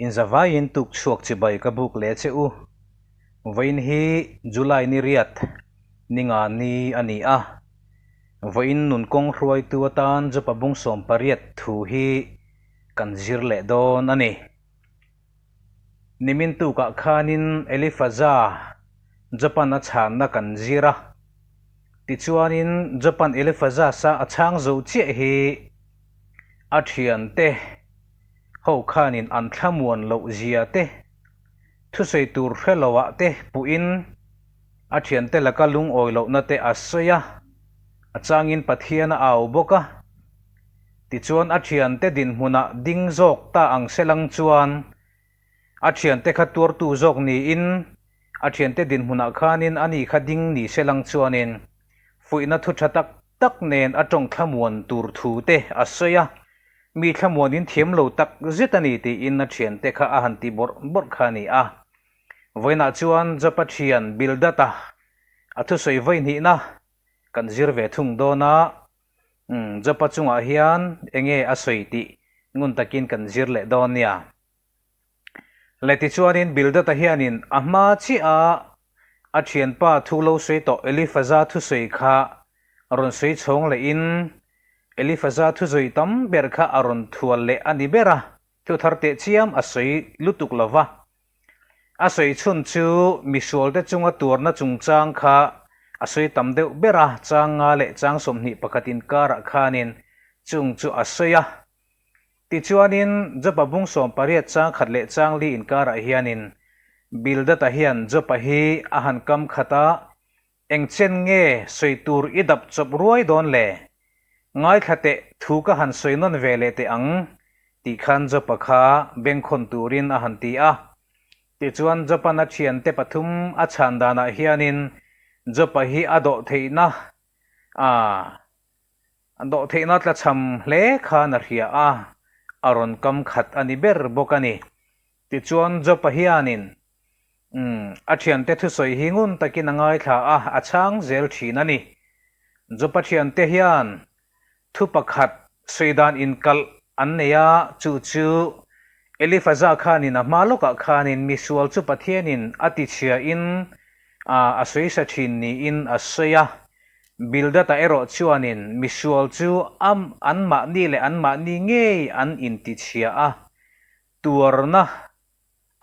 Inzavaiin tuk chhuak chibai ka buk leh che u. Vawiin hi July ni riat ni nga ni a ni a. Vawiin nun kawng hruaitu atan Jopa bung 80 thu hi kan zir leh dawn a ni. Nimin tukah khanin Elifaza Japan a chhanna kan zir a. Tichuanin Japan Elifaza sa a chhang zo chiah hi a thiante ho khanin an thlamuan loh zia te, thusawi tur hre loah te puhin a thiante laka lungawi lohna te a sawi a, a changin Pathian a au bawk a. Tichuan a thiante dinhmunah ding zawk ta ang selang chuan a thiante kha tuartu zawk niin a thiante dinhmunah khanin ani kha ding ni selang chuanin fuihna thu tha tak tak nen a tawng thlamuan tur thu te a sawi a. Mi thlamuan in thiam lo tak zet a ni tiin a thiante kha a han ti bawrh bawrh kha a ni a. Vawiinah chuan Jopa thian Bildad-a a thusawi vawi hnihna kan zir ve thung dawn a, umm Jopa chungah hian enge a sawi tih ngun takin kan zir leh dawn nia. Le tichuanin Bildad-a hianin a hma chiah a a thianpa thu lo sawi tawh Elifaza thusawi kha rawn sawi chhawng lehin Elifaza thusawi tam ber kha a rawn thual leh a ni ber a, thu thar teh chiam a sawi lutuk lo va. A sawi chhun chu misualte chunga tuarna chungchang kha a sawi tam deuh ber a, chang nga leh chang 21 inkarah khanin chung chu a sawi a. Tichuanin, Jopa bung 80 chang khat leh chang li inkarah hianin Bildad-a hian Jopa hi a han kam khat a, Eng chen nge sawi tur i dap chawp ruai dawn le? Ngaithla teh thu ka han sawi nawn ve leh teh ang, tih khan Jopa kha bengkhawn turin a han ti a. Tichuan Jopa'n a thiante pathum a chhan danah hianin Jopa hi a dawh theihna a A dawhtheihna tlachham hle khan a hria a, a rawn kam khat a ni ber bawk a ni. Tichuan Jopa hianin, Umm, a thiante thusawi hi ngun takin a ngaithla a, a chhang zel thin a ni. Jopa thiante hian thu pakhat sawi dan inkalh an nei a, chu chu Elifaza khanin a hma lawkah khanin misual chu Pathianin a tichhiain a sawi sa thin niin a sawi a. Bildad-a erawh chuanin misual chu anmahni leh anmahni ngei an intichhia a, tuarna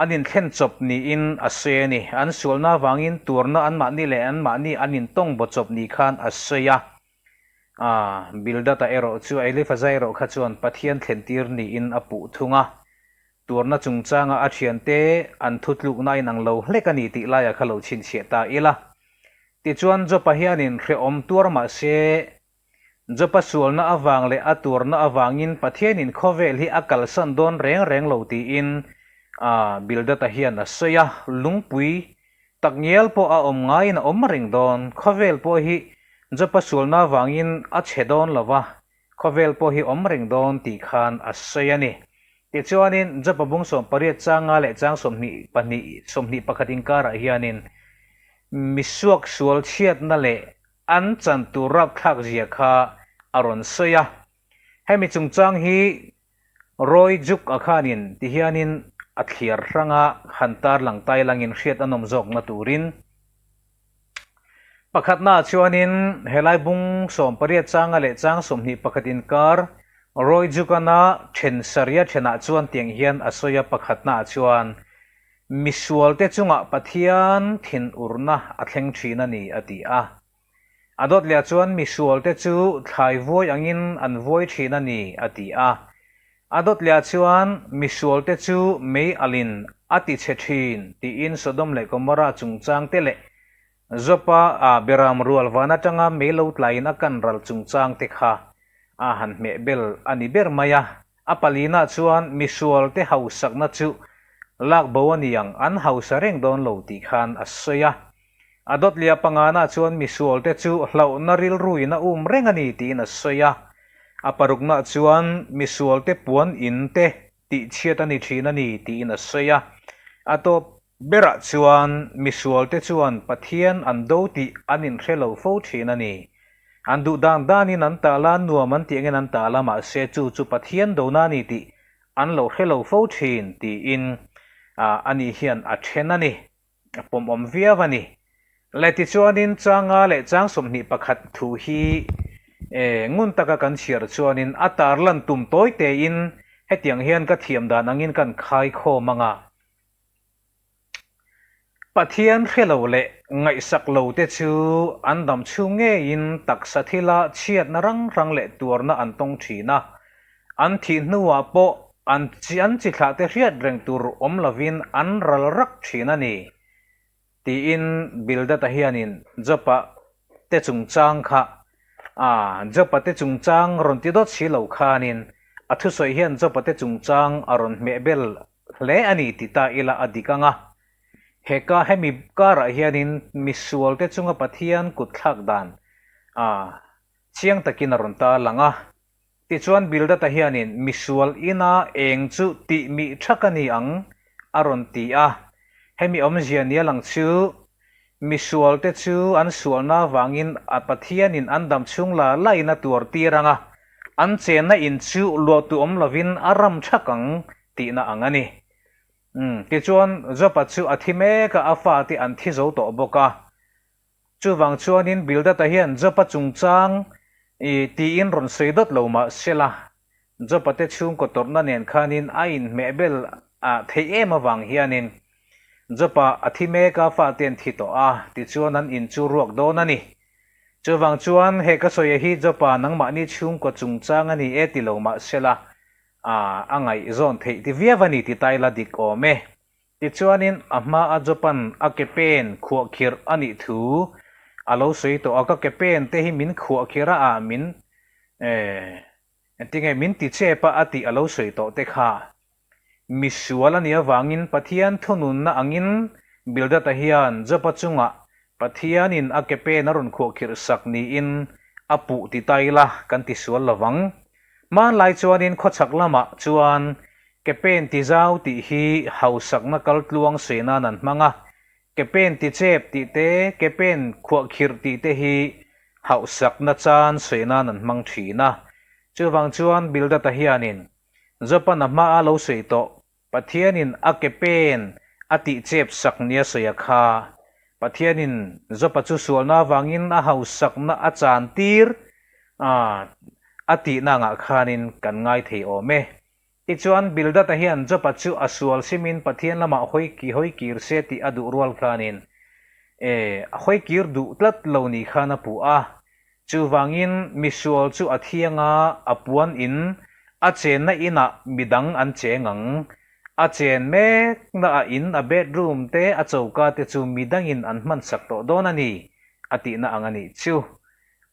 an inthlen chawp niin a sawi a ni. An sualna avangin tuarna anmahni leh anmahni an intawng baw chawp ni khan a sawi a. Bildad-a erawh chu Elifaza erawh kha chuan Pathian thlentir niin a puh thung a. Tuarna chungchanga a thiante an thutlukna a inang lo hlek a ni tih laia kha lo chhinchhiah ta ila. Tichuan Jopa hianin hrehawm tuar mah se, Jopa sualna avang leh a tuarna avangin Pathianin khawvel hi a kalsan dawn reng reng lo tiin Bildad-a hian a sawi a, lungpui takngial pawh a awm ngaiin a awm reng dawn, khawvel pawh hi Jopa sualna avangin a chhe dawn lo va, Khawvel pawh hi awm reng dawn tih khan a sawi a ni. Tichuanin, Jopa bung 80 chang nga leh chang 22 21 inkarah hianin misuak sual chhiatna leh an chan tur rapthlak zia kha a rawn sawi a. Hemi chungchang hi Roy Juk a khanin tihianin a thliar hranga han tarlang tailangin hriat a nawm zawkna turin, Pakhatnaah chuanin helai bung 80 changa leh chang 21 inkar Roy Jukana then saria thenah chuan tiang hian a sawi a, pakhatnaah chuan misualte chungah Pathian thinurna a thleng thin a ni a ti a. A dawt leh chuan misualte chu thlai vuai angin an vuai thin a ni a ti a. A dawt leh chuan misualte chu mei alin a ti chhe thin tiin Sodom leh Gomorrah chungchang te leh Jopa a beram rual van atanga mei lo tlaiin a kan ral chungchang te kha a han hmeh bel a ni ber mai a. A palinah chuan misualte hausakna chu lak bo a ni ang, an hausa reng dawn lo tih khan a sawi a. A dawtlia pangana chuan misualte chu hlauhna rilruin a um reng a ni tiin a sawi a. A parukna chuan misualte puan in te tihchhiat a ni thin a ni tiin a sawi a. A tawp berah chuan misualte chuan Pathian an do tih an inhre lo fo thin a ni. An duh dan danin an tah la, nuam an tih angin an tah la, mahse chu chu Pathian dona a ni tih an lo hre lo fo thin tiin ani hian a then a ni. A pawmawm viau a ni. Le tichuanin changa leh chang 21 thu hi ngun taka kan chhiar chuanin a tarlan tum tawi tein hetiang hian ka thiam dan angin kan khai khawm ang a. Pathian hre lo leh ngaihsak lo te chu an dam chhung ngeiin taksa thila chhiatna rang rang leh tuarna an tawng thin a. An thih hnuah pawh an an chi thlah te hriat reng tur awm lovin an ral rak thin a ni, tiin Bildad-a hianin Job-a te chungchang kha a Job-a te chungchang rawn ti dawt si lo khanin a thusawi hian Job-a te chungchang a rawn hmehbel hle a ni ti ta ila a dik ang a. Heka hemi karah hianin misualte chunga Pathian kut thlak dan a chiang takin a rawn ta lang a. Tichuan Bildad-a hianin misual ina eng chu tih mih thak a ni ang a rawn ti a. Hemi awmzia nia lang chu misualte chu an sualna avangin a Pathianin an dam chhung la lain a tuar tir ang a, an chenna in chu luahtu awm lovin a ram thak ang tihna ang a ni. Umm, tichuan Job-a chu a thi mek a, a fate an thi zo tawh bawk a. Chuvang chuanin Bildad-a hian Job-a chungchang i tiin rawn sawi dawt lo mah sela, Job-a te chhungkaw tawrhna nen khanin a inhmehbel a theih em avang hianin Job-a a thi mek a, fate an thi tawh a, tichuan an in chu ruak dawn a ni. Chuvang chuan he ka sawi hi Job-a nangmahni chhungkaw chungchang a ni e ti lo mah sela, A, a ngaihzawn theih ti viau a ni ti ta ila dik awm e. Tichuanin a hma a Jopan a ke pen khuahkhirh a nih thu a lo sawi tawh a, ka ke pen te hi min khuahkhirh a, ah min eh engtinge min ti chep a a tih a lo sawi tawh te kha. Misual a nih avangin Pathian thununna angin Bildad-a hian Jopa chungah Pathianin a ke pen a rawn khuahkhirh sak niin a puh ti ta ila kan ti sual lovang. Hmanlai chuanin khawchhak lamah chuan ke pen ti zau tih hi hausakna kal tluang sawi nan an hmang a, ke pen ti chep tih te, ke pen khuahkhirh tih te hi hauhsakna chan sawi nan an hmang thin a. Chuvang chuan Bildad-a hianin Jopan a hmaa lo sawi tawh Pathianin a ke pen a tih chep sak nia sawi a kha. Pathianin Jopa chu sualna avangin a hausakna a chan tir a a tihna angah khanin kan ngai thei awm e. Tichuan Bildad-a hian Jopa chu a sual simin Pathian lamah hawi ki hawi kir se tih a duh rual khanin e a hawi kir duh tlat lo ni khan a puh a. Chuvangin misual chu a thiang a, a puan in, a chenna inah midang an cheng ang. A chen mekna a in, a bedroom te, a choka te chu midangin an hmansak tawh dawn a ni, a tihna ang a nih chu.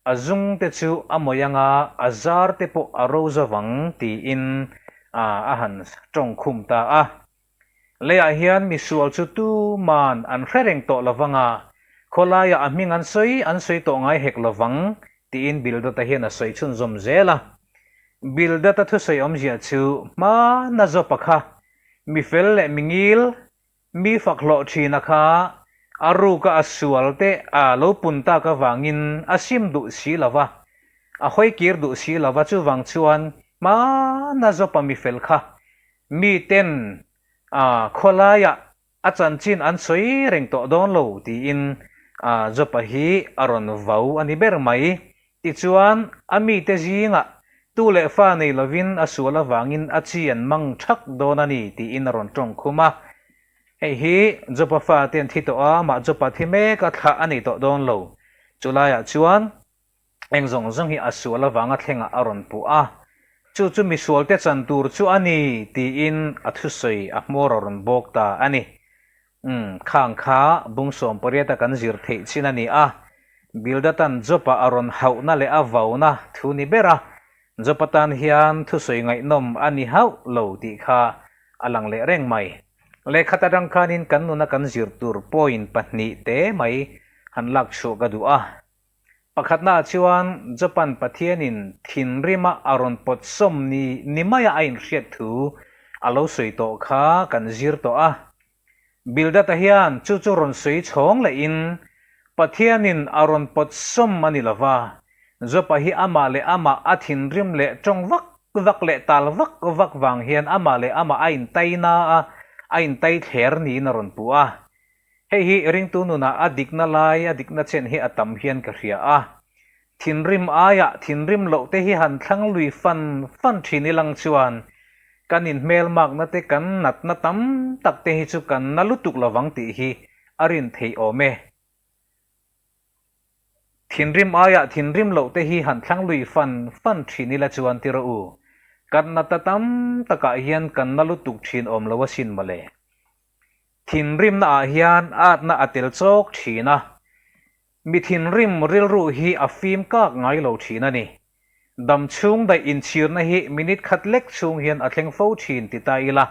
A zung te chu a mawi ang a, a zar te pawh a ro zo vang, tiin a han tawng khum ta a. Leiah hian misual chu tuman an hre reng tawh lo vang a, khawlaiah a hming an sawi an sawi tawh ngai hek lo vang, tiin Bildad-a hian a sawi chhunzawm zel a. Bildad-a thusawi awmzia chu hmana zawpa kha mi fel leh mi ngil, mi fak hlawh thina kha a ruka a sual te a lo pun tak avangin a sim duh si lo va, a hawi kir duh si lo va, chuvang chuan hmana zawpa mi fel kha Miten a khawlaiah a chanchin an sawi reng tawh dawn lo tiin Jopa hi a rawn vau a ni ber mai. Tichuan, a mite zingah tu leh fa nei lovin a sual avangin a chi an mang thak dawn a ni tiin a rawn tawng khum a. Hei hi Jopa fate an thi tawh a, mah Jopa thi mek a thlah a nei tawh dawn lo. Chulaiah chuan Eng zawng zawng hi a sual avanga thlengah a rawn puh a, chu chu misualte chan tur chu a ni tiin a thusawi a hmawr a rawn bawk ta a ni. Umm, khang kha bung 18 a kan zir theih chin a ni a, Bildad-a'n Job-a a rawn hauhna leh a vauna thu ni ber a, Job-a tan hian thusawi ngaihnawm a ni hauh lo tih kha a lang leh reng mai. Lehkhat atang khanin kan nuna kan zir tur point pahnih te mai han lak chhuah ka duh a. Pakhatnaah chuan Japan Pathianin thinrima a rawn pawt sawm ni ni maia a inhriat thu a lo sawi tawh kha kan zir tawh a. Bildad-a hian chu chu rawn sawi chhawng lehin Pathianin a rawn pawt sawm a ni lova, Jopa hi amah leh amah a thinrim leh tawng vak. vak leh tal vak vak vang hian amah leh amah a intaina a, a intai thler niin a rawn puh a. Hei hi ringtu nunah a dikna lai, a dikna chen hi a tam hian ka hria a. Thinrim aiah thinrim loh te hi han thlang lui fan fan thin ilang chuan kan inhmelmakna te kan natna tam tak te hi chu kan na lutuk lovang tih hi a rin theih awm e. Thinrim aiah thinrim loh te hi han thlang lui fan fan thin ila chuan ti rawh u. Kan natna tam takah hian kan na lutuk thin awm lo asin mawle. Thinrimna ah hian atna a tel chawk thin a, mi thinrim rilru hi a fim kak ngai lo thin a ni. Dam chhung daih inchhirna hi minute khat lek chhung hian a thleng fo thin ti ta ila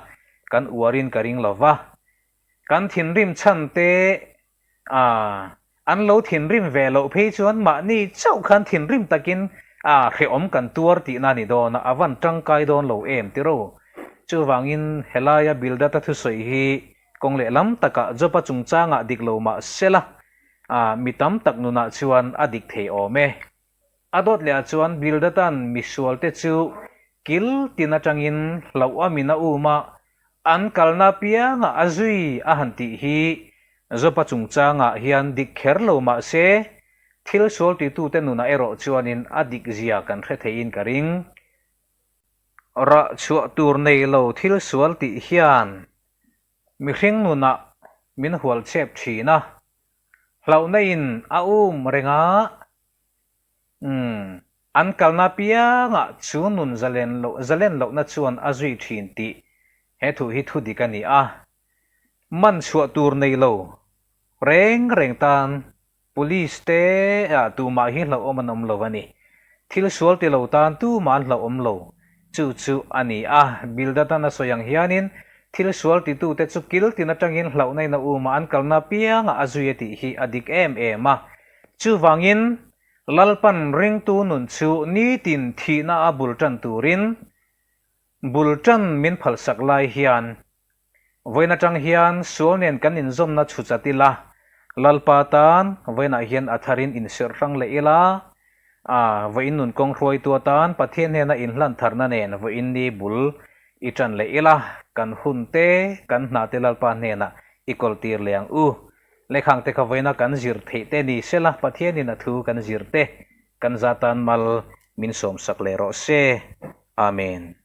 kan uarin ka ring lo va. Kan thinrim chhan te a an lo thinrim ve loh phei chuan mahni chauh khan thinrim takin a hrehawm kan tuar tihna a ni dawn a, a van tangkai dawn lo em tiro. Chuvangin helaia Bildad-a thusawi hi kawng lehlam takah Job-a chungchangah dik lo mah sela a mi tam tak nunah chuan a dik thei awm e. A dawt lehah chuan Bildad-a'n misualte chu kil tin atangin hlauh a min a um a, an kalna apiangah a zui a han tih hi Job-a chungchangah hian dik kher lo mah se, thil sual titute nunah erawh chuanin a dik zia kan hre theiin ka ring. Rah chhuah tur nei lo thil sual tih hian mihring nunah min hual chep thin a, hlauhna in a um reng a, umm, an kalna piangah chu nun zalen loh zalen lohna chuan a zui thin tih he thu hi thu dik a ni a, man chhuah tur nei lo reng reng tan Police te ah tumah hi hlauhawm an awm lo a ni. Thil sual ti lo tan tumah an hlauhawm lo. Chu chu a ni a, Bildad-an a sawi ang hianin thil sual titute chu kil tin atangin hlauhna in a um a, an kalna apiangah a zui a tih hi a dik em em a. Chuvangin, Lalpan ringtu nun chu nitin thihna a bul tan turin bul tan min phalsak lai hian Vawiin atang hian sual nen kan inzawmna chhu chat ila, Lalpa tan vawiinah hian a tharin inserh hrang leh ila, a vawiin nun kawng hruaitu atan Pathian hnena inhlan tharna nen vawiin ni bul i tan leh ila, kan hun te, kan hna te Lalpa hnenah i kawltir leh ang u. Lehkhang te kha vawiina kan zir theih te ni sela Pathianin a thu kan zir te kan za tan mal min sawmsak leh rawh se. Amen.